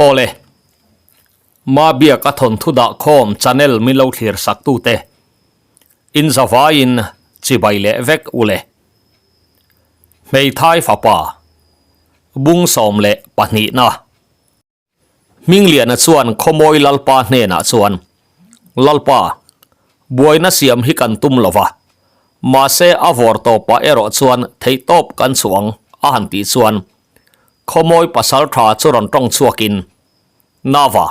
Awle, Mabiaka thawnthu dah khawm channel min lo thlir sak tute in zavaiin chibai leh vek ule. Hmeithai fapa bung 12 na. Hmingliana chuan Khawmawi Lalpa hnenah chuan, Lalpa, buaina siam hi kan tum lo va, mahse a vawr tawpah erawh chuan theihtawp kan chhuang, a han tih chuan Khawmawi pasaltha chu rawn tawng chhuakin, Nava,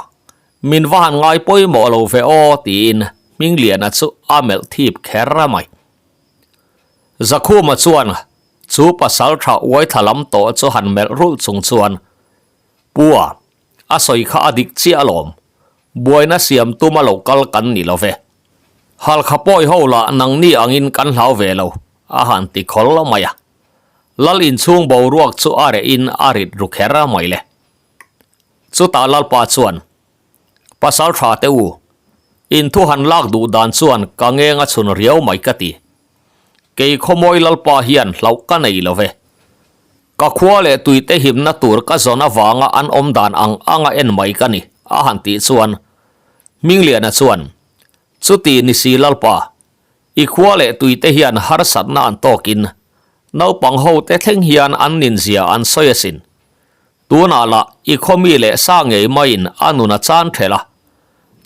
min va han ngai pawimawh lo ve aw, tiin Hmingliana chu a melh thip kher mai. Zakhuma chuan chu pasaltha uaithla lam tawh chu han melh rulh chung chuan, Pua, a sawi kha a dik chiah alawm. Buaina siam tuma lo kal kan ni lo ve. Halkha pawi ho lah nangni angin kan hlau ve lo, a han ti khawl mai a. Lal inchhung boruak chu a reh in a rit ru kher mai le. Chutah Lalpa chuan, Pasal tha te u, in thu han lak duh dan chuan ka ngeng a chhun riau mai ka ti. Kei khawmawi Lalpa hian hlauh ka nei lo ve. Ka khua leh tuite himna tur ka zawn avanga an awm dan ang anga en mai ka ni, a han tih chuan Hmingliana chuan, Chuti ni si Lalpa, i khua leh tuite hian harsatna an tawkin naupang hote thleng hian an ninzia an sawi asin. Tunah lah i khaw mi leh sa ngei maiin a nun a chan ṭhelh a,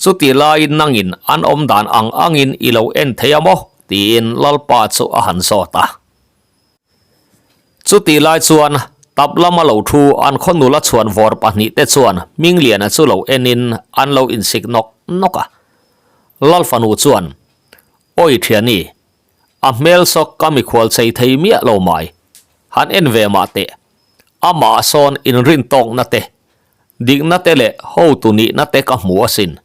chuti laiin nangin an awm dan ang angin i lo en thei a maw? tiin Lalpa chu a han zawt a. Chutih lai chuan tap lama lo thu an khaw nula chhuan vawr pahnihte chuan Hmingliana chu lo enin an lo insik nawk nawk a. Lalfanu chuan, Awi thiani, a hmel sawk ka mikhual chei thei miah lo mai. Han en ve mah teh. Amah sawn inrin tawkna te, dikna te leh hotu nihna te ka hmu asin.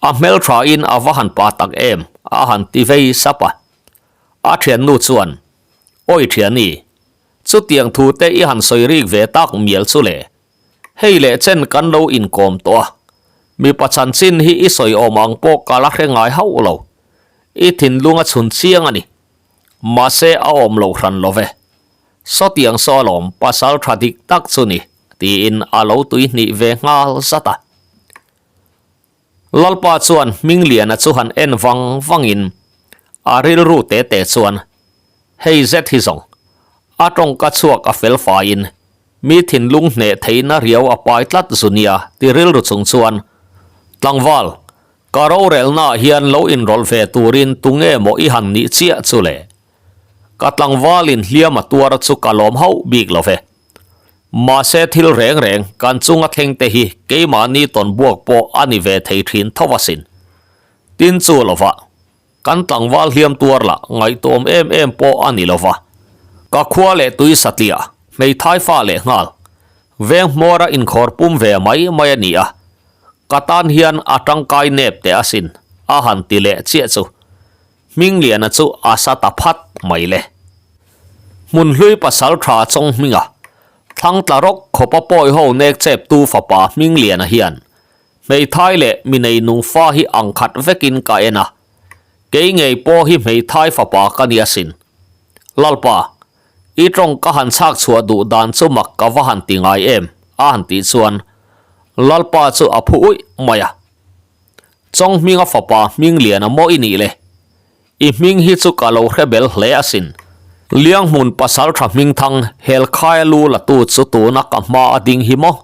A hmel thain a va han pa tak em, a han ti vei sap a. A thiannu chuan, Awi thiani, chutiang thu te i han sawi rik ve tak mial chu le. Hei leh chen kan lo inkawm tawh a, mipa chanchin hi i sawi awm ang pawh ka la hre ngai hauh lo. I thinlung a chhun chiang a ni. Mahse a awm lo hran lo ve. Sawtiang saw alawm pasal tha dik tak chu ni, tiin a lo tuihnih ve nghal zat a. Lalpa chuan Hmingliana chu han en vang vangin a rilru te te chuan, Hei zet hi zawng, a tawngka chhuak a fel faiin mi thinlung hneh theihna riau a pai tlat zu nia ti rilru chung chuan, Tlangval, ka rorelnaah hian lo inrawlh ve turin tunge maw i han nih chiah chu le? Ka tlangvalin hliam a tuar chu ka lawm hauh bik lo ve. Mahse thil reng reng kan chunga thleng te hi keimahni tawn buak pawh a ni ve thei thin tho asin. Tin chu lova, kan tlangval hliam tuar lah ngaihtuam em em pawh a ni lova. Ka khua leh tui satliah, hmeithai fa leh nghal, veng hmawra inkhawr pum ve mai mai a ni a, ka tan hian a tangkai nep teh asin, a han ti leh chiah chu. Hmingliana chu a sa ta phat mai le. Hmunhlui pasal tha chawng hminga thlang tla rawk khawpa pawi ho nek chep tu fapa Hmingliana hian hmeithai leh mi nei nung fa hi ang khat vekin ka en a, kei ngei pawh hi hmeithai fapa ka ni asin. Lalpa, i tawng ka han chhak chhuah duh dan chu mak ka va han ti ngai em? a han tih chuan Lalpa chu a phu uih mai a. Chawng hminga fapa hming lian a maw i nih le? I hming hi chu ka lo hre bel hle asin. Lianghmun pasal tha hming thang Helkhaia lu la tu chu tuna ka hma a ding hi maw?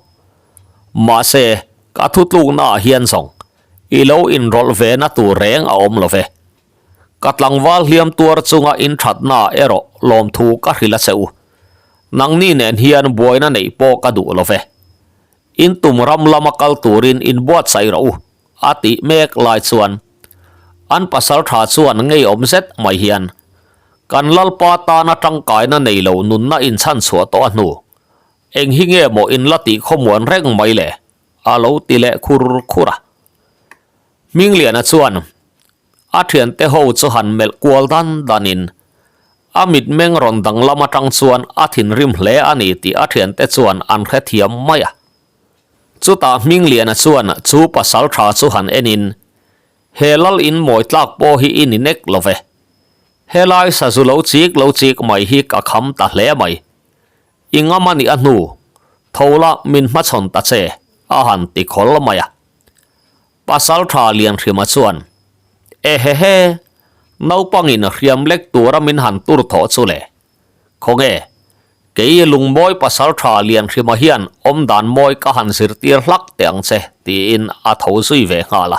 Mahse, ka thutlukna ah hian zawng i lo inrawlh ve na tur reng a awm lo ve. Ka tlangval hliam tuar chunga in thatna ah erawh lawmthu ka hrilh a che u. Nangni nen hian buaina neih pawh ka duh lo ve. In tum ram lama kal turin in buatsaih rawh u, a tih mek lai chuan an pasal tha chuan ngeiawm zet mai hian kan Lalpa tana tangkaina nei lo nunna inchhan chhuah tawh a hnu. Eng hi nge maw in la tih khawmuan reng mai le? a lo ti leh khur khur a. Hmingliana chuan a thiante ho chu han melh kual dan danin A mitmeng rawn danglam atang chuan a thinrim hle a ni tih a thiante chuan an hrethiam mai a. Chutah Hmingliana chuan chu pasal tha chu han enin, He lal in mawi tlak pawh hi i ni nek lo ve. Helai sazu lo chik lo chik mai hi ka kham ta hle mai. I ngam a nih a hnu, tho la min hmachhawn ta che, a han ti khawl mai a. Pasaltha Lianhrima chuan, Ehehe, naupangin hriam lek tura min han tur thawh chu le. Khawnge, kei lungmawi pasaltha Lianhrima hian awmdan mawi ka han zirtir hlak teh ang che, tiin a tho zui ve nghal a.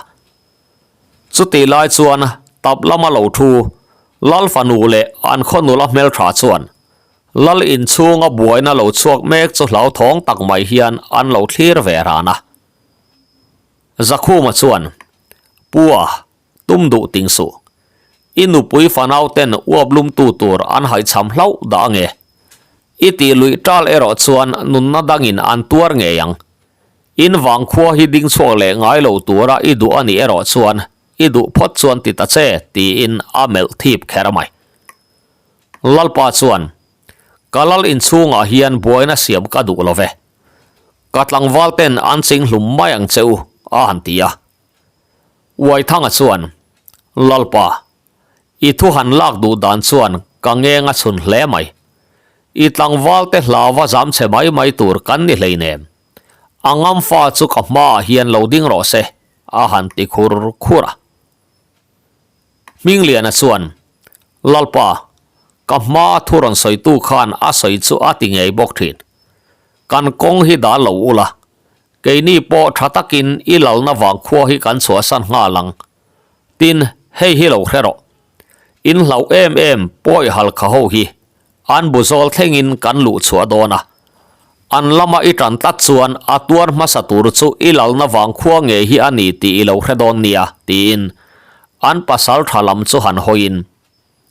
Chutih lai chuan tap lama lo thu Lal fanu leh an khaw nula hmeltha chuan Lal inchhunga buaina lo chhuak mek chu hlauthawng tak mai hian an lo thlir ve ran a. Zakhuma chuan, Pua, tum duh ting suh. I nupui fanau ten uap lumtu tur an haihchham hlauh dah ange. I tih luih tal erawh chuan nunna dangin an tuar ngei ang. In vangkhua hi ding chhuak leh ngai lo tura i duh a nih erawh chuan i duh phawt chuan ti ta che, tiin a melh thip kher mai. Lalpa chuan, Ka lal inchhungah hian buaina siam ka duh lo ve. Ka tlangval ten an ching hlum mai ang che u, a han ti a. Uaithanga chuan, Lalpa, i thu han lak duh dan chuan ka ngeng a chhun hle mai. I tlangval te hlauva zam chhe mai mai tur kan ni hleinem. A ngam fa chu ka hmaah hian lo ding rawh se, a han ti khur khur a. Hmingliana chuan, Lalpa, ka hmaa thu rawn sawitu khan a sawi chu a ti ngei bawk thin. Kan kawng hi dah lo ula, keini pawh tha takin i lalna vang khua hi kan chhuahsan nghal ang. Tin, hei hi lo hre rawh. In hlauh em em pawi halkha ho hi an bu zawl thlengin kan luh chhuah dawn a. An lama i tan tlat chuan a tuar hmasa tur chu i lalna vang khua ngei hi a ni tih i lo hre dawn nia, tiin an pasal tha lam chu han hawiin,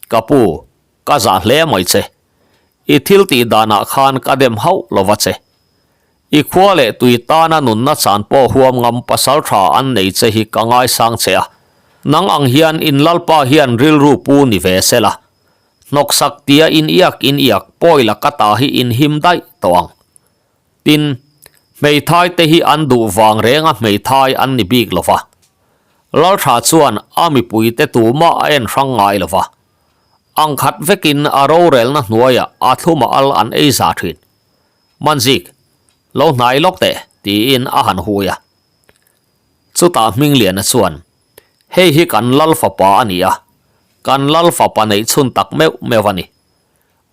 Ka pu, ka zah hle mai che. I thil tih danah khan ka dem hauh lo va che. I khua leh tui tana nunna chan pawh huam ngam pasal tha an nei che hi ka ngaisang che a. Nang ang hian in lalpa hian rilru pu ni ve se la. Hnawksak tia in iak in iak pawi la ka ta hi in him daih tawh ang. Tin, hmeithai te hi an duh vang renga hmeithai an ni bik lo va. Laltha chuan a mipui te tumah a en hrang ngai lo va. Ang khat vekin a rorelna hnuaiah a thluma al an ei za thin. Manzik, lo hnai lawk teh, tiin a han hui a. Chutah Hmingliana chuan, Hei hi kan lal fapa a ni a, kan lal fapa neih chhun tak meuh meuh a ni.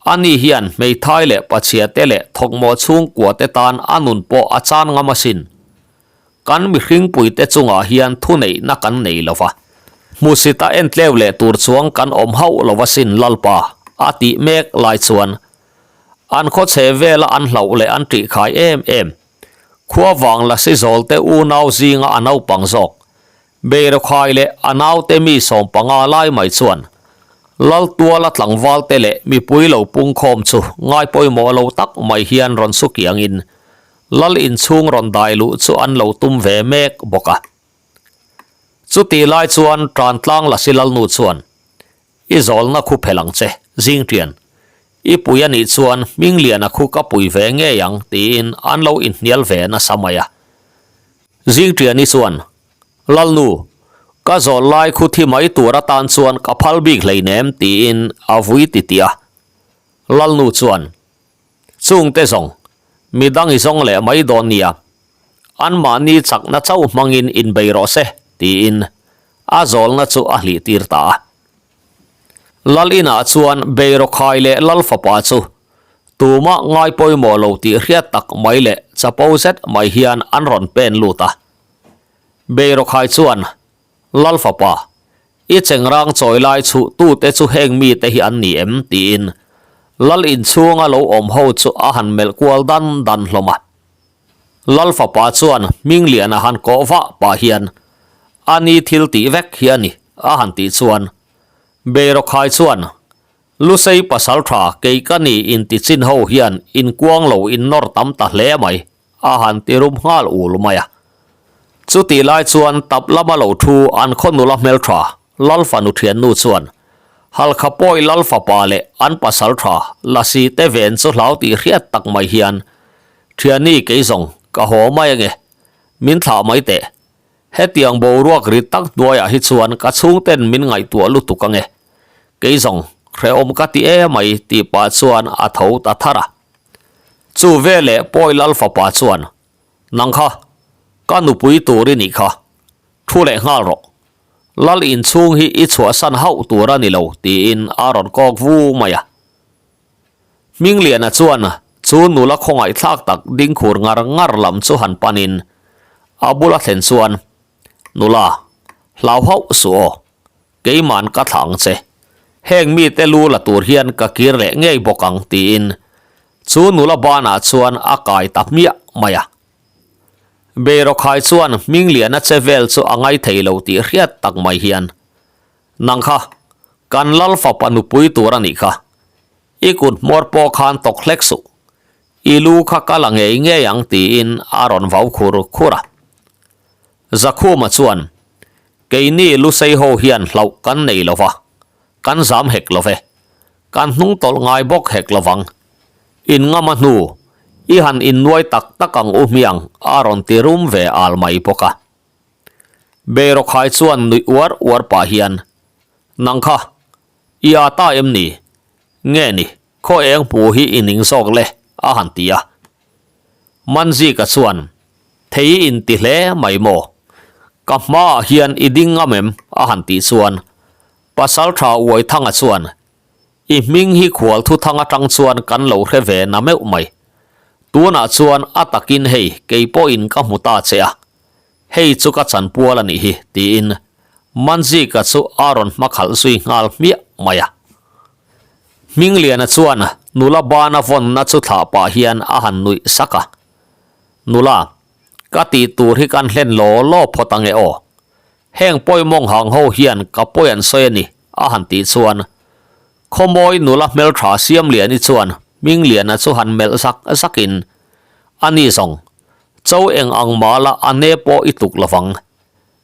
Ani hian hmeithai leh pachhia te leh thawkmawh chhungkua te tan a nun pawh a chan ngam asin. Kan mihringpui te chungah hian thuneihna kan nei lo va. Hmusita entleu leh tur chuang kan awm hauh lo asin Lalpa, a tih mek lai chuan an khawchhe vela an hlauh leh an ṭihkhai em em. Khua vang lasi zawl te unau zinga a naupang zawk Beirawkhai leh a naute mi 15 lai mai chuan Laltuala tlangval te leh mipui lo pungkhawm chu ngai pawimawh lo tak mai hian rawn su kiangin Lal inchhung rawn dai luh chu an lo tum ve mek bawk a. Chutih lai chuan Tantlang Lasi Lalnu chuan, I zawlna khu phelh ang che, Zingṭian. I pui a nih chuan Hmingliana khu ka pui ve ngei ang tiin an lo inhnial ve nasa mai a. Zingṭiani chuan, Lalnu, ka zawl lai khu thi mai tur atan chuan ka phal bik hleinem tiin a vui titih a. Lalnu chuan, Chungte zawng, midang i zawng leh mai dawn nia. Anmahni chakna chauh hmangin inbei rawh se, tiin a zawlna chu a hlih tir ta a. Lal inah chuan Beirawkhai leh Lal fapa chu tumah ngai pawimawh lo tih hriat tak mai leh chapo zet mai hian an rawn pen lut a. Beirawkhai chuan, Lal fapa, i chengrang chawi lai chhuh tute chu heng mite hi an ni em? tiin Lal inchhunga lo awm ho chu a han melh kual dan dan hlawm a. Lal fapa chuan Hmingliana han kawh vah pah hian, A ni thil tih vek hi a ni, a han tih chuan Beirawkhai chuan, Lusei pasal tha kei ka ni inti chin ho hian inkuang lo innawr tam ta hle mai, a han ti rum nghal ul mai a. Chutih lai chuan tap lama lo thu an khaw nula hmeltha Lal fanu thiannu chuan Halkha pawi Lal fapa leh an pasal tha Lasi te ven chu hlau tih hriat tak mai hian Thiani kei zawng ka haw mai ange, min thlah mai teh. Hetiang boruak rit tak hnuaiah hi chuan ka chhungten min ngaihtuah lutuk ange. Kei zawng hrehawm ka ti emai tih pah chuan a tho ta thar a. Chu veleh pawi Lal fapa chuan, Nang kha! Ka nupui tur i nih kha, thu leh nghal rawh. Lal inchhung hi i chhuahsan hauh tur a ni lo, tiin a rawn kawk vu mai a. Hmingliana chuan chu nula khawngaihthlak tak ding khur ngar ngar lam chu han panin a bula thlen chuan, Nula, hlau hauh suh aw, keiman ka thlah ang che. Heng mite lu la tur hian ka kir leh ngei bawk ang, tiin chu nula banah chuan a kai ta hmiah mai a. Beirawkhai chuan Hmingliana che vel chu a ngaithei lo tih hriat tak mai hian, Nang kha, kan lal fapa nupui tur a nih kha. I kut hmawr pawh khan tawk hlek suh. I lu kha ka la ngei ngei ang tiin a rawn vau khur khur a. Zakhuma chuan, Keini Lusei ho hian hlauh kan nei lo va, kan zam hek lo ve. Kan hnung tawlh ngai bawk hek lo vang. In ngama hnu, i han innuai tak tak ang u hmiang a rawn ti rum ve al mai bawk a. Beirawkhai chuan nuih uar uar pah hian, Nang kha, i â ta em ni? Nge ni, khaw eng hmu hi i ning zawk le? a han ti a. Manzika chuan, Thei i inti hle mai maw? Ka hmaah hian i ding ngam em? a han tih chuan Pasalṭha Uaithanga chuan, I hming hi khual thuthang aṭang chuan kan lo hre ve na meuh mai. Tunah chuan a takin hei kei pawhin ka hmu ta che a, hei chu ka chanpual a nih hi, tiin Manzika chu a rawn hmakhalh zui nghal hmiah mai a. Hmingliana chuan nula bana vawnna chu thlah pah hian a han nuih sak a, Nula, ka tih tur hi kan hlen law law phawt ange aw. Heng pawimawng hang ho hian ka pawi an sawi a ni, a han tih chuan Khawmawi nula hmeltha Siamliani chuan Hmingliana chu han melh zak zakin, A ni zawng, cho eng ang mala a ne pawh i tluk lovang.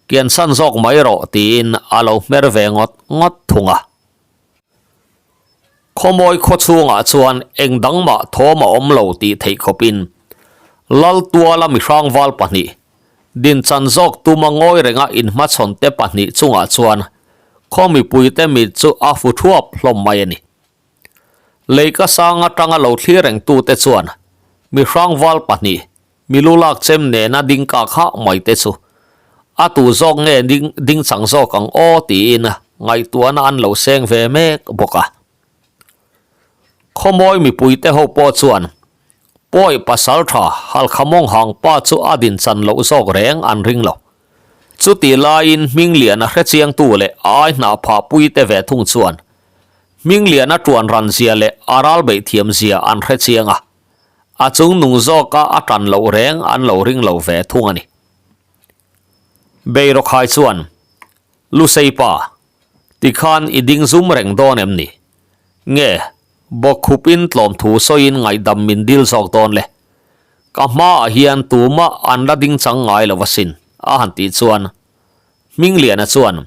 Kiansan zawk mai rawh tiin a lo hmer ve ngawt ngawt thung a. Khawmawi khaw chhungah chuan eng dang mah thawm a awm lo tih theih khawpin Laltuala mihrangval pahnih Dinchan zawk tuma ngawi renga inhmachhawn te pahnih chungah chuan khaw mipuite mit chu a fu thuap hlawm mai a ni. Leika sang atanga lo thlir rengtute chuan mihrangval pahnih milu lak chem nena ding kak hah mai te chu a tu zawk nge ding dingchang zawk ang aw tiin ngaihtuahna an lo seng ve mek bawk a. Khawmawi mipuite ho pawh chuan Pawi pasal tha Halkha mawng hang pa chu a din chan loh zawk reng an ring lo. Chutih laiin Hmingliana hrechiangtu leh a ai hnah phah pui te ve thung chuan Hmingliana tuan ran zia leh a ral beih thiam zia an hrechiang a, a chung nung zawka a tan loh reng an lo ring lo ve thung a ni. Beirawkhai chuan, Lusei pa, tikhan i ding zum reng dawn em ni? Nge, Bawkkhupin tlawmthu sawiin ngaihdam min dil zawk dawn le. Ka hmaah hian tumah an la ding chang ngai lo asin, a han tih chuan Hmingliana chuan,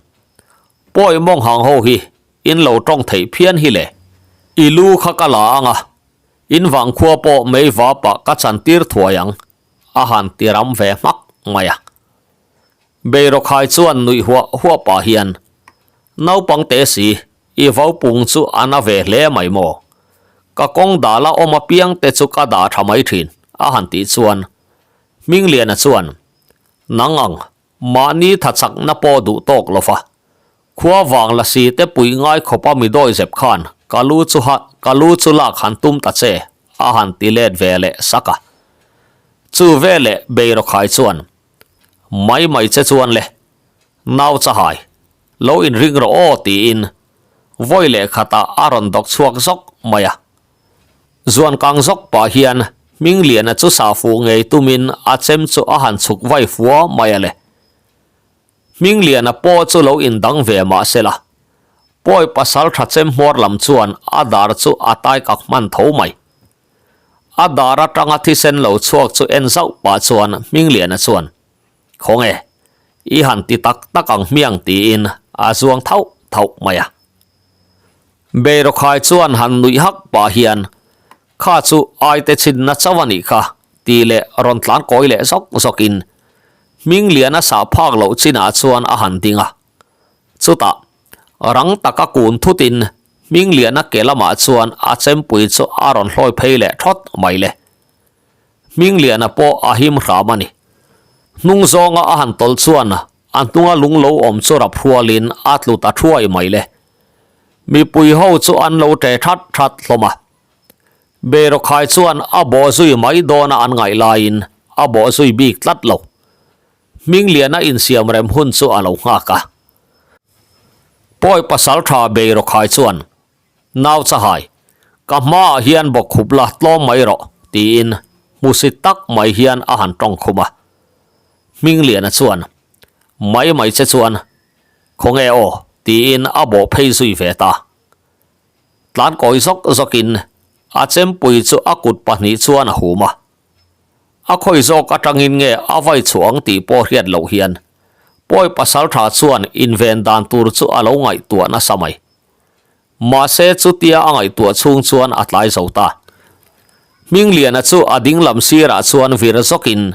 Pawi mawng hang ho hi in lo tawng theih phian hi le. I lu kha ka la ang a, in vangkhua pawh mei vapah ka chantir thuai ang, a han ti ram ve hmak mai a. Beirawkhai chuan nuih huah huah pah hian, Naupang te si, i vaupung chu a na ve hle mai maw? Ka kawng dala awm apiang te chu ka dah tha mai thin, a han tih chuan Hmingliana chuan, Nang ang, mahni tha chakna pawh duh tawk lo va, khua vang la si te pui ngai khawpa mi dawi zep khan ka lu chu ha ka lu chu lak han tum ta che, a han ti let ve leh sak a. Chu veleh Beirawkhai chuan, Mai mai che chuan le, nau chahai, lo inring rawh aw tiin vawi leh khatah a rawn dawk chhuak zawk mai a. Zuan kang zawk pah hian Hmingliana chu sah fuh ngei tumin a chem chu a han chhuk vai fua mai a le. Hmingliana pawh chu lo indang ve mah se la, pawi pasal tha chem hmawr lam chuan a dar chu a tai kak hman tho mai. A dar atanga thisen lo chhuak chu en zauh pah chuan Hmingliana chuan, Khawnge, i han ti tak tak ang hmiang tiin a zuang thauh thauh mai a. Beirawkhai chuan han nuih hak pah hian, Kha chu aite chhinna chauh a nih kha tih leh rawn tlan kawi leh zawk zawkin Hmingliana sah phak loh chinah chuan a han ding a. Chutah, rang taka kun thutin Hmingliana ke lamah chuan a chempui chu a rawn hlawi phei leh thawt mai le. Hmingliana pawh a him hram a ni. Hnung zawnga a han tawlh chuan a hnunga lung lo awm chu rap hrualin a tlu ta thuai mai le. Mipui ho chu an lo ṭe that that hlawm a. Beirawkhai chuan a bawh zui mai dawna an ngaih laiin a bawh zui bik tlat lo. Hmingliana insiam rem hun chu a lo nghak a. Pawi pasal tha Beirawkhai chuan, Nau chahai, ka hmaah hian bawkkhup la tlawm mai rawh, tiin hmusit tak mai hian a han tawng khum a. Hmingliana chuan, Mai mai che chuan, khawnge aw, tiin a bawh phei zui ve ta. Tlan kawi zawk zawkin a chempui chu a kut pahnih chuan a hum a. A khawi zawk atangin nge a vai chhuah ang tih pawh hriat loh hian Pawi Pasaltha chuan inven dan tur chu a lo ngaihtuah nasa mai. Mahse chutia a ngaihtuah chhung chuan a tlai zo ta. Hmingliana chu a dinglam sirah chuan vir zawkin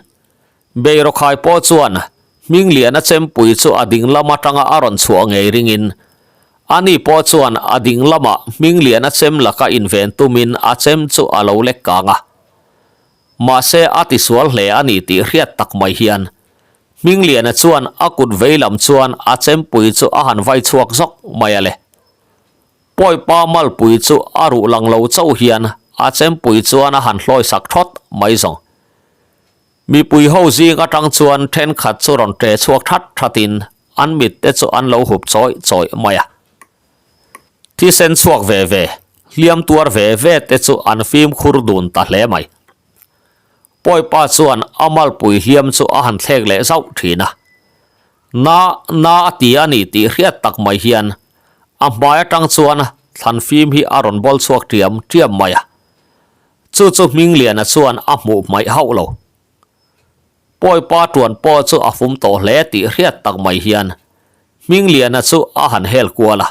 Beirawkhai pawh chuan Hmingliana chempui chu a ding lam atanga a rawn chhuah ngei ringin, ani pawh chuan a ding lamah Hmingliana chem laka inven tumin a chem chu a lo lek kang a. Mahse a tisual hle a ni tih hriat tak mai hian Hmingliana chuan a kut vei lam chuan a chempui chu a han vai chhuak zawk mai a le. Pawipa malpui chu a ruh lang lo chauh hian a chempui chuan a han hlawi sak thawt mai zawng. Mipui ho zing atang chuan thenkhat chu rawn ṭe chhuak that thatin an mit te chu an lo hup chawih chawih mai a. Thisen chhuak ve ve, hliam tuar ve ve te chu an fimkhur dun ta hle mai. Pawipa chuan a malpui hliam chu a han thlek leh zauh thin a. Na, na a ti a ni tih hriat tak mai hian a hmai atang chuan thlan fim hi a rawn bawl chhuak ṭiam ṭiam mai a. Chu chu Hmingliana chuan a hmuh hmaih hauh lo. Pawipa ṭuan pawh chu a fum tawh hle tih hriat tak mai hian Hmingliana chu a han hel kual a.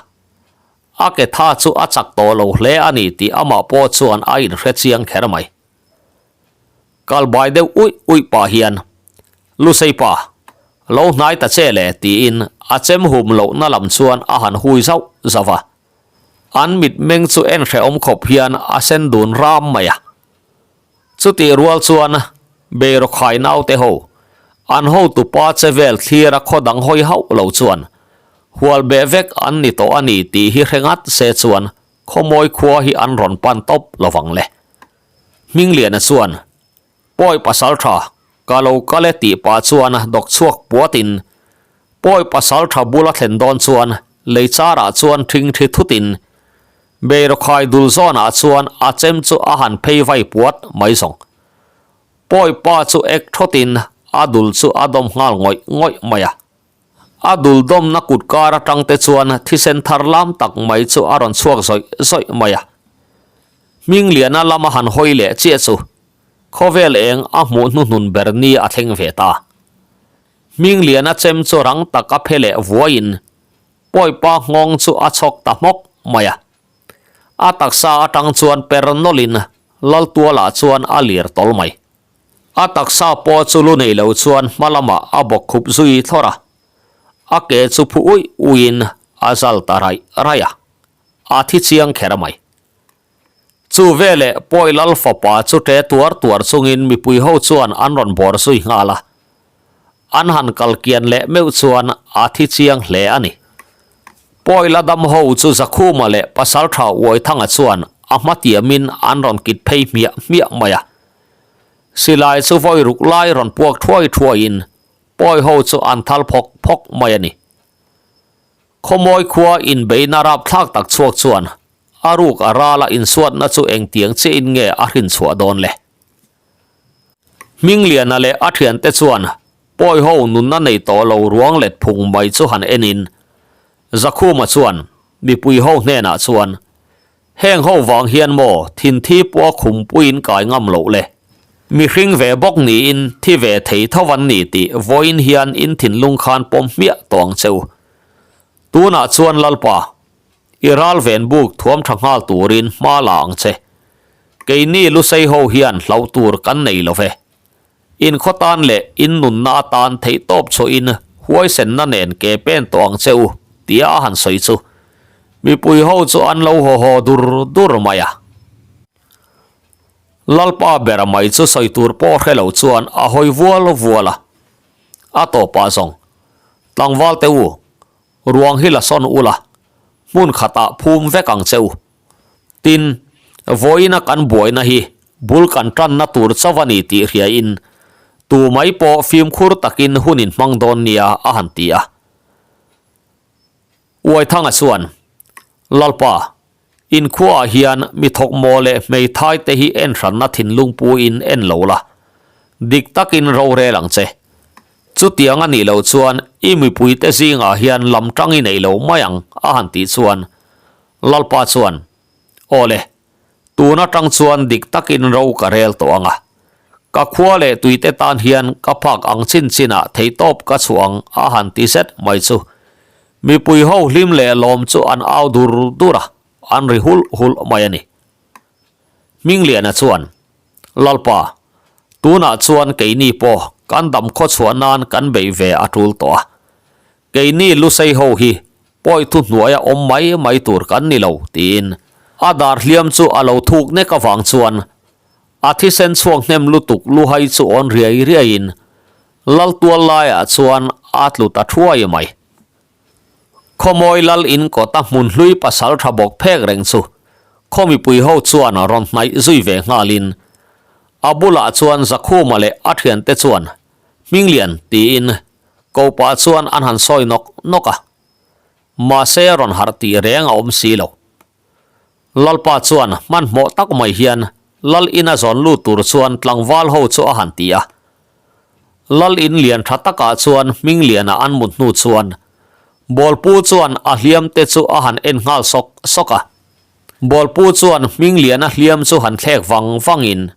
A ke tha chu a chak tawh lo hle a ni tih amah pawh chuan a inhre chiang kher mai. Kal bai deuh uih uih pah hian, Lusei pa, lo hnai ta che le tiin a chem hum lohna lam chuan a han hui zauh zauh a. An mitmeng chu en hrehawm khawp hian a sen dun ram mai a. Chutih rual chuan Beirawkhai naute ho, an hotupa che vel thlir a khaw dang hawi hauh lo chuan hual beh vek an ni tawh a ni tih hi hre ngat se chuan khawmawi khua hi an rawn pan tawp lovang le. Hmingliana chuan Pawi pasal tha, ka lo kal e tih pah chuan dawk chhuak puatin Pawi pasal tha bula thlen dawn chuan lei charah chuan thing thi thutin Beirawkhai dul zawnah chuan a chem chu a han phei vai puat mai zawng. Pawi pa chu ek thawtin a dul chu a dawm nghal ngawih ngawih mai a. A dul dawmna kut kar atang te chuan thisen thar lam tak mai chu a rawn chhuak zawih zawih mai a. Hmingliana lama han hawi leh chiah chu khawvel eng a hmuh hnuhnun ber ni a thleng ve ta. Hmingliana chem chu rang tak a phe leh vuaiin Pawipa nghawng chu a chhawk ta hmawk mai a. A taksa atang chuan per nawlhin Laltualah chuan a lir tawl mai. A taksa pawh chu lu nei lo chuan hma lamah a bawk khup zui thlawr a, a ke chu phu uih uihin a zal ta raih raih a, a thi chiang kher mai. Chu veleh Pawi Lal fapa chu ṭe tuar tuar chungin mipui ho chuan an rawn bawr zui nghal a, an han kal kian leh meuh chuan a thi chiang hle a ni. Pawi la dam ho chu Zakhuma leh Pasalṭha Uaithanga chuan a hmatiamin an rawn kit phei hmiah hmiah mai a. Silai chu vawi ruk lai rawn puak thuai thuaiin pawi ho chu an thal phawk phawk mai a ni. Khawmawi khua inbeina rapthlak tak chhuak chuan a ruk a rala insuatna chu engtiang chiahin nge a hrin chhuah dawn le? Hmingliana leh a thiante chuan pawi ho nunna nei tawh lo ruang let phung mai chu han enin Zakhuma chuan mipui ho hnenah chuan Heng ho vang hian maw thinthi pawh khum puiin kai ngam loh le. Mihring ve bawk niin thi ve thei tho an ni tih vawiin hian in thinlung khan pawm hmiah tawh ang che u. Tunah chuan Lalpa, i ral ven buk thuam tha nghal turin hma la ang che. Keini Lusei ho hian hlauh tur kan nei lo ve. In khaw tan leh in nunna atan theihtawp chhuahin huaisenna nen ke pen tawh ang che u, tia a han sawi chu. Mipui ho chu an lo haw haw dur dur mai a. Lalpa bera mai chu sawi tur pawh hre lo chuan a hawi vual vual a. A tawpah zawng, Tlangval te u, ruang hi la sawn ula, hmun khatah phum vek ang che u. Tin, vawiina kan buaina hi bul kan tanna tur chauh a ni tih hriain, tu mai pawh fimkhur takin hun in hmang dawn nia a han ti a. Uaithanga chuan, Lalpa, inkhuaah hian mi thawkmaw leh hmeithai te hi en hranna thinlung puin en lo la, dik takin rorel ang che. Chutiang a nih loh chuan i mipuite zingah hian lam tang i nei lo mai ang, a han tih chuan Lalpa chuan, Aw le, tun atang chuan dik takin ro ka rel tawh ang a. Ka khua leh tuite tan hian ka phak ang chin chinah theihtawp ka chhuah ang, a han ti zet mai chu. Mipui ho hlim leh lawm chu an au dur dur a, an ri hulh hulh mai a ni. Hmingliana chuan, Lalpa, tunah chuan keini pawh kan dam khawchhuah nan kan beih ve a tul tawh a. Keini Lusei ho hi pawi thu hnuaia awm mai mai tur kan ni lo, tiin a dar hliam chu a lo thuk nek avang chuan a thisen chhuak hnem lutuk luhai chu awn riai riaiin Laltual laiah chuan a tlu ta thuai mai. Khawmawi lal in kawta hmun hlui pasal tha bawk phek reng chu khaw mipui ho chuan rawn hnaih zui ve nghalin a bulah chuan Zakhuma leh a thiante chuan Hminglian tiin ko pah chuan an han sawi nawk nawk a, mahse rawn harh tih reng a awm si lo. Lalpa chuan hmanhmawh tak mai hian Lal in a zawn lut tur chuan tlangval ho chu a han ti a. Lal in lian tha takah chuan Hmingliana an mut hnu chuan Bawlpu chuan a hliam te chu a han en nghal sawk sawk a. Bawlpu chuan Hmingliana hliam chu han thlek vang vangin,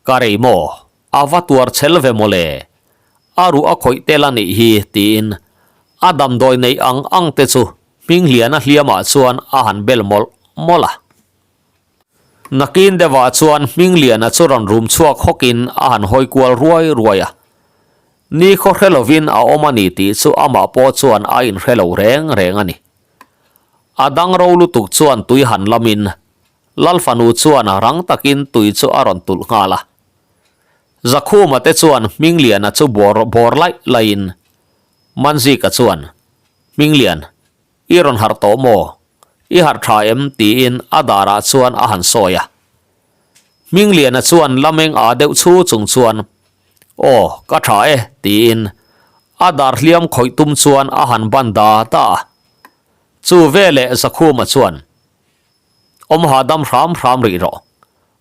Ka rei maw? A va tuar chhel ve mawle. A ruh a khawih tel a nih hi, tiin a damdawi neih ang ang te chu Hmingliana hliamah chuan a han bel mawlh mawlh a. Nakin deuhah chuan Hmingliana chu rawn rum chhuak hawkin a han hawi kual ruai ruai a. Ni khaw hre lovin a awm a ni tih chu amah pawh chuan a inhre lo reng reng a ni. A dang ro lutuk chuan tui han lamin Lal fanu chuan rang takin tui chu a rawn tulh nghal a. Zakhuma te chuan Hmingliana chu bawr bawr laih laihin Manzika chuan, Hminglian, i rawn harh tawh maw? I harh tha em? tiin a darah chuan a han sawi a. Hmingliana chuan lameng a deuh chu chung chuan, Aw, ka tha e, tiin a dar hliam khawih tum chuan a han ban da da a. Chu veleh Zakhuma chuan, Awm hahdam hram hram rih rawh.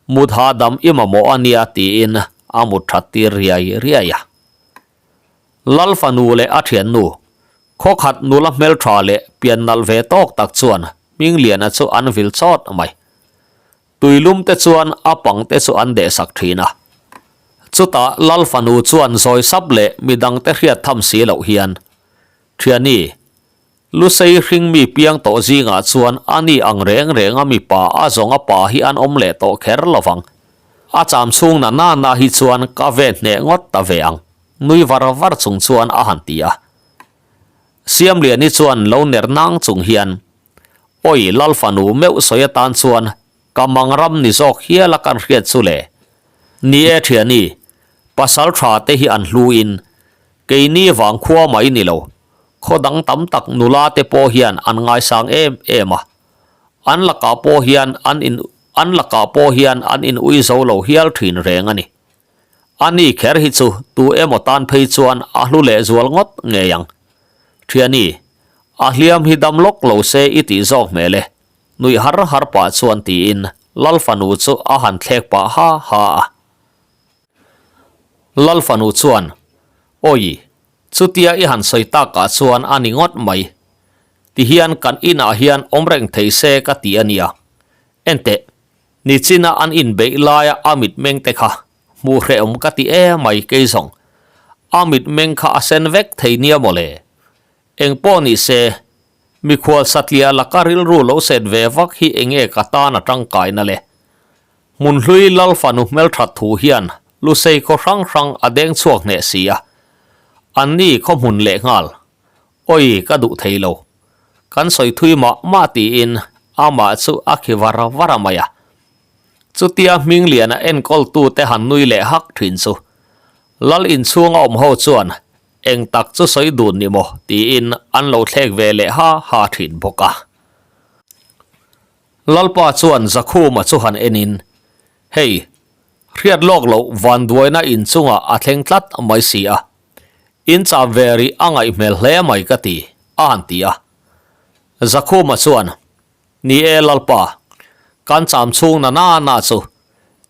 Mut hahdam i mamawh a nia tiin a mut that tir riai riai a. Lal fanu leh a thiannu, khawkhat nula hmeltha leh pian nalh ve tawk tak chuan Hmingliana chu an vil chawt mai. Tuilum te chuan a pang te chu an dehsak thin a. Chutah Lal fanu chuan zawi sap leh midangte hriat tham si loh hian, Thiani, Lusei hringmi piang tawh zingah chuan a ni ang reng reng a mipa a zawng a pa hi an awm leh tawh kher lo vang. A cham chhung na na na hi chuan ka ve hneh ngawt ta ve ang, nui var var chung chuan a han ti a. Siamliani chuan lo ner nang chung hian, Awi Lal fanu meuh sawi atan chuan ka mang ram ni zawk hial a kan hriat chu le. Ni e thiani, pasal tha te hi an hlu in, keini vang khua mai ni lo. Khaw dang tam tak nula te pawh hian an ngaisang em em a, an lakah pawh hian an in an lakah pawh hian an in ui zo lo hial thin reng a ni. A ni kher hi chu tu emaw tan phei chuan a hlu leh zual ngawt ngei ang. Thiani, a hliam hi dam lawk lo se i tih zawk hmel e, nuih har har pah chuan tiin Lal fanu chu a han thlek pah ha ha a. Lal fanu chuan, Awi, Chutia i han sawi takah chuan a ni ngawt mai. Tihian kan inah hian awm reng thei se ka ti a nia. Enteh, nichina an inbeih laia a mitmeng te kha hmuh hrehawm ka ti em mai kei zawng. A mitmeng kha a sen vek thei nia mawle. Engpawh ni se, mikhual satliah laka rilru lo set ve vak hi enge ka tan a tangkaina le. Hmunhlui Lal fanu hmelthat thu hian Lusei khaw hrang hrang a deng chhuak hneh si a, anni khaw hmun leh nghal. Awi ka duh thei lo. Kan sawi thui mah mah tiin amah chu a khi var var a mai a. Chutia Hmingliana enkawltute han nui leh hak thin chu Lal inchhunga awm ho chuan. Eng tak chu sawi dun ni maw tiin an lo thlek ve leh ha ha thin bawk a. Lalpa chuan Zakhuma chu han enin, Hei, hriat lawk loh vanduaina inchungah a thleng tlat mai si a, in cham ve rih a ngaih hmel hle mai ka ti, a han ti a. Zakhuma chuan, Ni e Lalpa, kan cham chhung na na na chu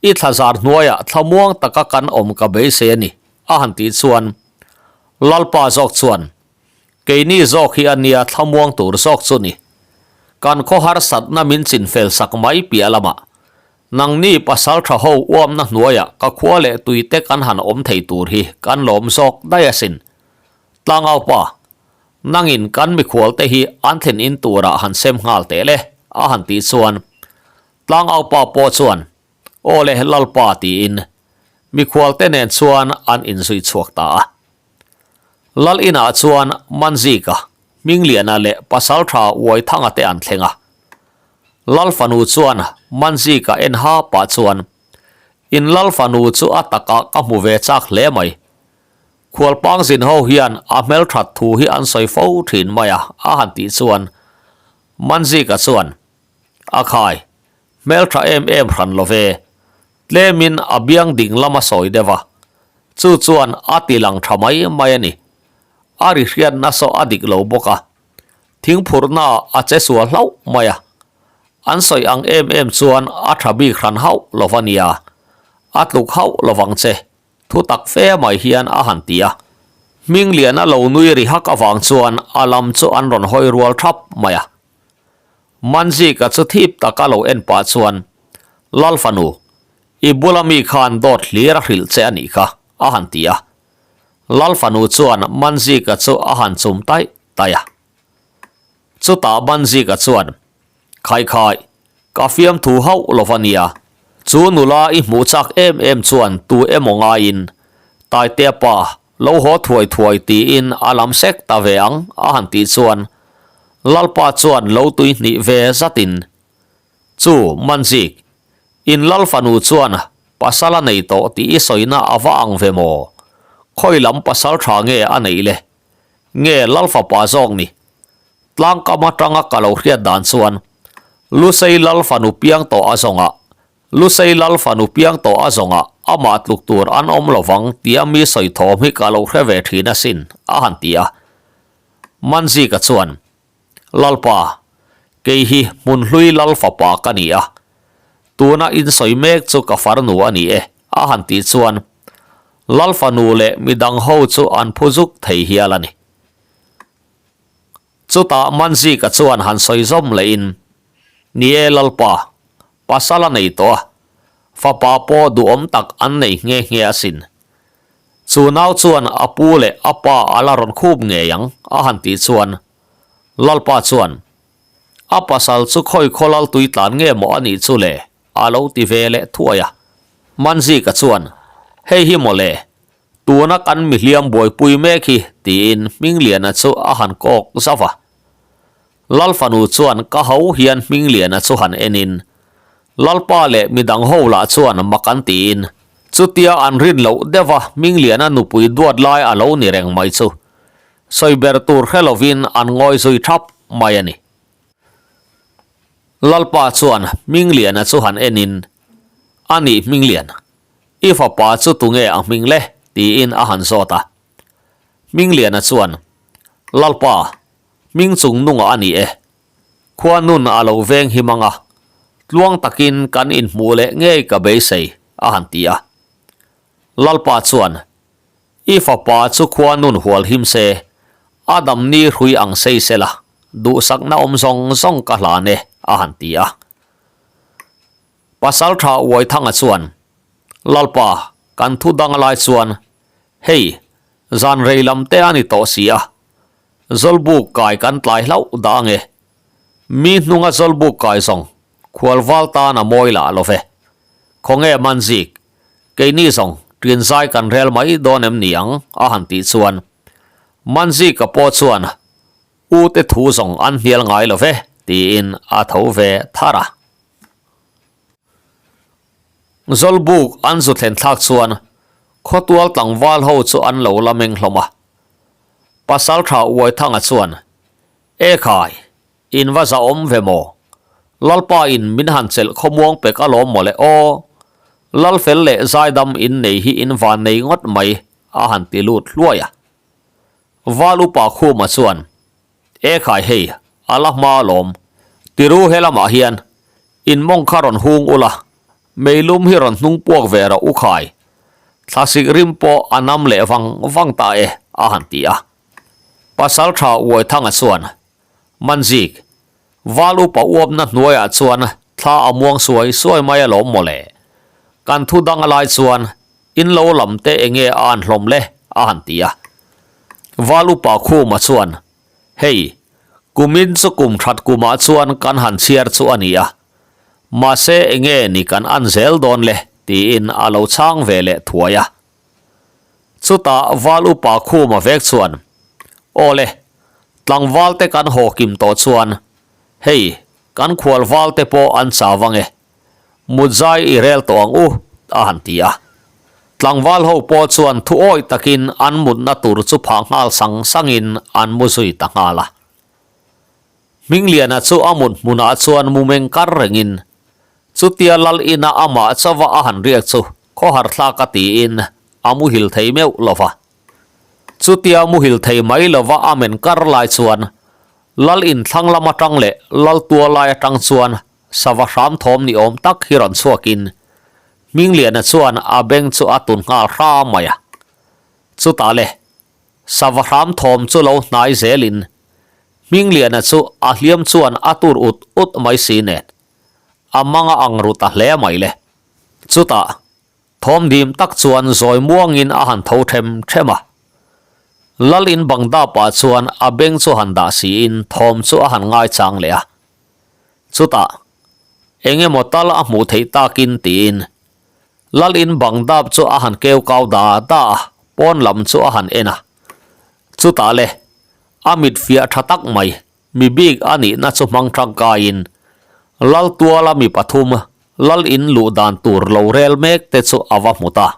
i thlazar hnuaiah thlamuang taka kan awm ka beisei a ni, a han tih chuan Lalpa zawk chuan, Keini zawk hi a nia thlamuang tur zawk chu ni. Kan khaw harsatna min chinfel sak mai piah lamah nangni pasal tha ho uamna hnuaiah ka khua leh tuite kan han awm thei tur hi kan lawm zawk daih asin. Tlangaupa, Nangin kan mikhualte hi an thlen in turah han sem nghal teh le, a han tih chuan Tlangaupa pawh chuan, Aw le Lalpa tiin mikhualte nen chuan an inzui chhuak ta a. Lal inah chuan Manzika, Hmingliana leh Pasaltha Uaithanga te an thleng a. Lal fanu chuan Manzika en ha pah chuan, In Lal fanu chu a takah ka hmu ve chak hle mai. Khualpang zin ho hian a hmelthat thu hi an sawi fo thin mai a, a han tih chuan Manzika chuan, A khai, hmeltha em em hran lo ve. Tlemin a biang ding lam a sawi deuh a, chu chuan a ti lang tha mai mai a ni. A ri hriatna saw a dik lo bawk a, thingphurhna ah a che sual hlauh mai a. An sawi ang em em chuan a tha bik hran hauh lo va nia, a tluk hauh lovang che. Thu tak fe mai hian a han ti a. Hmingliana lo nui ri hak avang chuan a lam chu an rawn hawi rual thap mai a. Manzika chu thip taka lo en pah chuan, Lal fanu, i bula mi khan dawt hlir a hrilh che a nih kha, a han ti a. Lal fanu chuan Manzika chu a han chum taih taih a. Chutah Manzika chuan, Khai khai, ka fiamthu hauh lo va nia. Chu nula i hmuh chak em em chuan tu emaw ngaiin, Taitea pa, lo haw thuai thuai tiin a lam sek ta ve ang a han tih chuan Lalpa chuan lo tui hnih ve zatin, Chu, Manzik, in Lal fanu chuan pasal a nei tawh tih i sawina a va ang ve maw? Khawi lam pasal tha nge a neih le? Nge Lal fapa zawk ni? Tlangkam atanga ka lo hriat dan chuan Lusei Lal fanu piang tawh a zawngah Lusei Lal fanu piang tawh a zawngah amah tluk tur an awm lovang tia mi sawi thawm hi ka lo hre ve thin asin, a han ti a. Manzika chuan, Lalpa, kei hi Hmunhlui Lal fapa ka ni a, tuna in sawi mek chu ka farnu a ni e, a han tih chuan Lal fanu leh midang ho chu an phu zuk thei hial a ni. Chutah Manzika chuan han sawi zawm lehin, Ni e Lalpa, pasal a nei tawh a, fapa pawh duhawm tak an nei nghe nghe asin. Chu nau chuan a pu leh a pa a la rawn khup ngei ang, a han tih chuan Lalpa chuan, A pasal chu khawi khaw lal tui tlan nge maw a nih chu le? a lo ti ve leh thuai a. Manzika chuan, Hei hi maw le, Tuna kan mihliam buaipui mek hi, tiin Hmingliana chu a han kawk zauh a. Lal fanu chuan ka ho hian Hmingliana chu han enin, Lalpa leh midang ho lah chuan mak an tiin, chutia an rin loh deuha Hmingliana nupui duat lai a lo ni reng mai chu sawi ber tur hre lovin an ngawi zui thap mai a ni. Lalpa chuan Hmingliana chu han enin, A nih Hminglian, I fapa chu tunge a hming le? tiin a han zawt a. Hmingliana chuan, Lalpa, hming chung nungah a ni e. Khua nun a lo veng him ang a, tluang takin kan inhmuh leh ngei ka beisei, a han ti a. Lalpa chuan, I fapa chu khua nun hual him se, a dam ni hrui ang sei se la, duhsakna awm zawng zawng ka hlan e, a han ti a. Pasaltha Uaithanga chuan, Lalpa, kan thu dang lai chuan, hei, zan rei lam te a ni tawh si a, Zawlbuk kai kan tlai hlauh dah ange. Mi hnunga Zawlbuk kai zawng khualval tan a mawi lah lo ve. Khawnge Manzik, keini zawng ṭinzai kan rel mai dawn em ni ang? a han tih chuan Manzika pawh chuan, U te thu zawng an hnial ngai lo ve, tiin a tho ve thar a. Zawlbuk an zu thlen thlak chuan khawtual tlangval ho chu an lo la meng hlawm a. Pasalṭha Uaithanga chuan, E khai, in va zahawm ve maw? Lalpa in min han chelh khawmuang pek alawm mawle aw. Lalfel leh zaidam in nei hi in van nei ngawt mai, a han ti lut hluai a. Val upa Khuma chuan, E khai hei, a la hma alawm. Tiru helamah hian in mawng kha rawn hung ula, meilum hi rawn hnung puak ve rawh u khai. Thlasik rim pawh a nam leh vang vang ta e, a han ti a. Pasal tha Uaithanga chuan, Manzik, Val upa uapna hnuaiah chuan thla a muang suai suai mai alawm mawle. Kan thu dang a lai chuan in lo lam te enge a an hlawm le? a han ti a. Val upa Khuma chuan, Hei, kumin chu kum that kumah chuan kan han chhiar chu a ni a. Mahse enge ni kan an zel dawn le? tiin a lo chhang ve leh thuai a. Chutah Val upa Khuma vek chuan, Aw le, tlangval te kan haw kim tawh chuan, hei, kan khual val te pawh an chau ang e. Mut zai i rel tawh ang u, a han ti a. Tlangval ho pawh chuan thu awih takin an mutna tur chu phah nghal sang sangin an mu zui ta nghal a. Hmingliana chu a mut hmunah chuan mu meng kar rengin, chutia lal ina amah chauha a han riak chu khawhar thlak a tiin a muhil thei meuh lo va. Chutia muhil thei mai lova a men kar lai chuan lal in thlang lam atang leh lal tua lai atang chuan sava hram thawm ni awm tak hi rawn chhuakin Hmingliana chuan a beng chu a tun nghal hram mai a. Chutah le, sava hram thawm chu lo hnai zelin Hmingliana chu a hliam chuan a tur ut ut mai si nen a mang a ang ru ta hle mai le. Chutah Thawm dim tak chuan zawi muangin a han tho them them a. Lal in bang dapah chuan a beng chu han dah siin thawm chu a han ngaichang leh a. Chutah, eng emaw tal a hmuh theih takin tiin Lal in bang dap chu a han keu kau da da a, pawn lam chu a han en a. Chutah le, a mit fiah tha tak mai, Mi bik a nihna chu hmang tangkaiin Lal tuala mi pathum Lal in luh dan tur lo rel mek te chu a va hmu ta.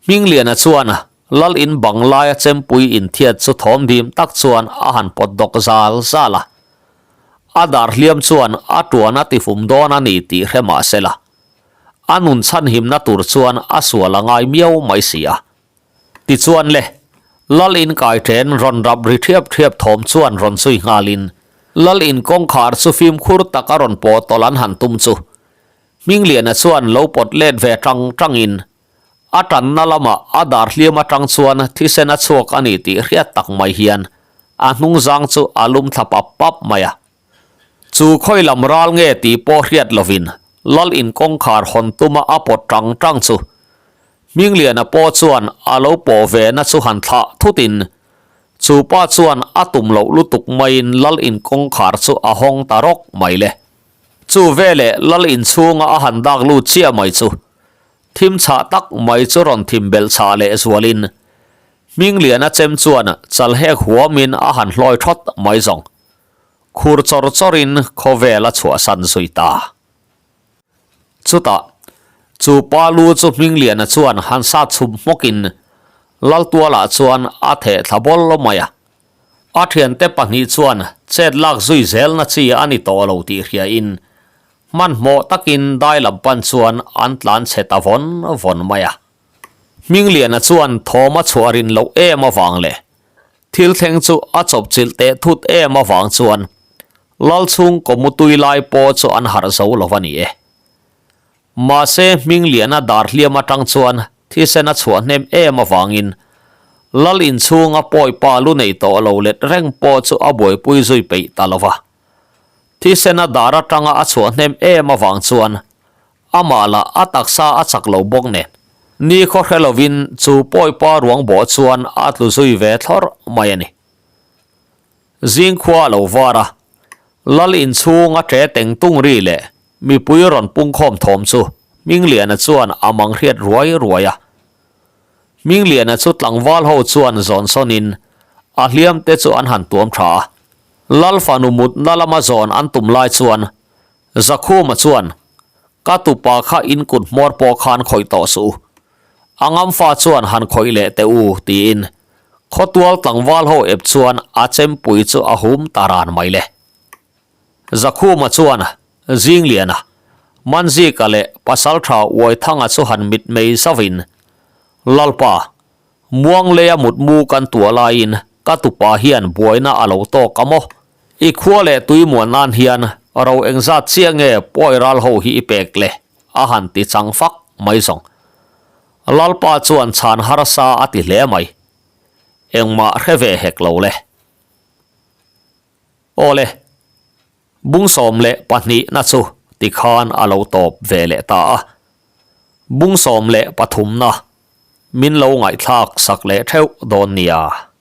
Hmingliana chuan Lal in bang laia chempui inthiat chu thawm dim tak chuan a han pawt dawk zal zal a. A dar hliam chuan a tuan a tifum dawn a ni tih hre mah se la, a nun chhanhimna tur chuan a sual a ngai miau mai si a. Tichuan le, Lal in kai then rawn rap ri thiap thiap thawm chuan rawn zui nghalin Lal in kawngkhar chu fimkhur tak a rawn pawh tawlh an han tum chu Hmingliana chuan lo pawt let ve tang tangin a tanna lamah a dar hliam atang chuan thisen a chhuak a ni tih hriat tak mai hian a hnungzang chu a lum thla pap pap mai a. Chu khawi lam ral nge tih pawh hriat lovin Lal in kawngkhar hawn tuma a pawt tang tang chu Hmingliana pawh chuan a lo pawh ve na chu han thlah thutin chu pa chuan a tum loh lutuk maiin Lal in kawngkhar chu a hawng ta rawk mai le. Chu veleh Lal in chhunga a han dak lut chiah mai chu thim chhah tak mai chu rawn thim belh chhah leh zualin Hmingliana chem chuan chalhek huamin a han hlawi thawt mai zawng. Khur chawr chawrin khawvel a chhuahsan zui ta. Chutah, chu pa lu chu Hmingliana chuan han sat chhum hmawkin Laltualah chuan a theh thla bawl mai a. A thiante pahnih chuan chet lak zui zelna chi a ni tawh lo tih hriain hmanhmawh takin dai lam pan chuan an tlan chhe ta vawn vawn mai a. Hmingliana chuan thawm a chhuah rin loh em avang leh Thil thleng chu a chawpchilh teh thut em avang chuan Lal chhungkaw mutui lai pawh chu an harh zo lo a ni e. Mahse Hmingliana dar hliam atang chuan thisen a chhuah hnem em avangin Lal inchhunga pawipa lu nei tawh lo let reng pawh chu a buaipui zui peih ta lo va. Thisen a dar atanga a chhuah hnem em avang chuan Amah lah a taksa a chak lo bawk nen, ni khaw hre lovin chu pawipa ruang bawh chuan a tlu zui ve thlawrh mai a ni. Zing khua a lo var a, Lal inchhung a ṭe teng tung ri leh mipui rawn pungkhawm thawm chu Hmingliana chuan a mang hriat ruai ruai a. Hmingliana chu tlangval ho chuan zawn sawnin a hliam te chu an han tuam ṭha a. Lal fanu mutna lama zawn an tum lai chuan Zakhuma chuan, Ka tupa kha in kut hmawr pawh khan khawih tawh suh u. A ngamfa chuan han khawih leh teh u, tiin. Khawtual tlangval ho ep chuan a chempui chu a hum ta ran mai le. Zakhuma chuan Zingliana, Manzika leh Pasaltha Uaithanga chu han mitmei zauhin, Lalpa, Muangleia mutmu kan tuah laiin ka tupa hian buaina a lo tawk a maw? I khua leh tui muan nan hian ro engzat chiah nge pawi ral ho hi i pek le? a han ti chang fak mai zawng. Lalpa chuan chhan harsa a ti hle mai. Engmah hre ve hek lo le. Aw le, bung 12 na chu tikhan a lo tawp ve leh ta a. Bung 13 na min lo ngaihthlak sak leh theuh dawn nia.